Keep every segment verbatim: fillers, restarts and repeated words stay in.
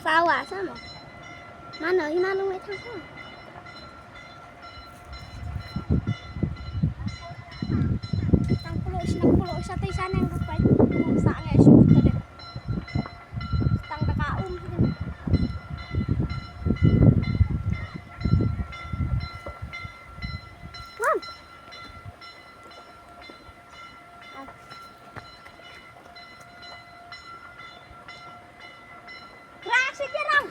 Sawa sama. Mano hi mano me thang sawa. Tang puluh sina puluh satu sana yang rupai. Sa ngai shu tadi. Tang daka um. Mam. Rah sha kirang.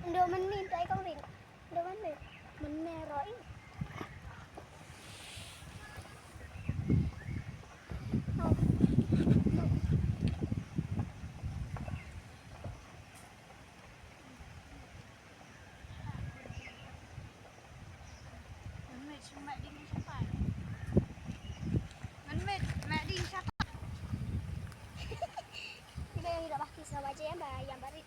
Ndo men min tai kong ring. Ndo men min. Men me roi. Ina yang ida baki sa baje yang ba yang barit.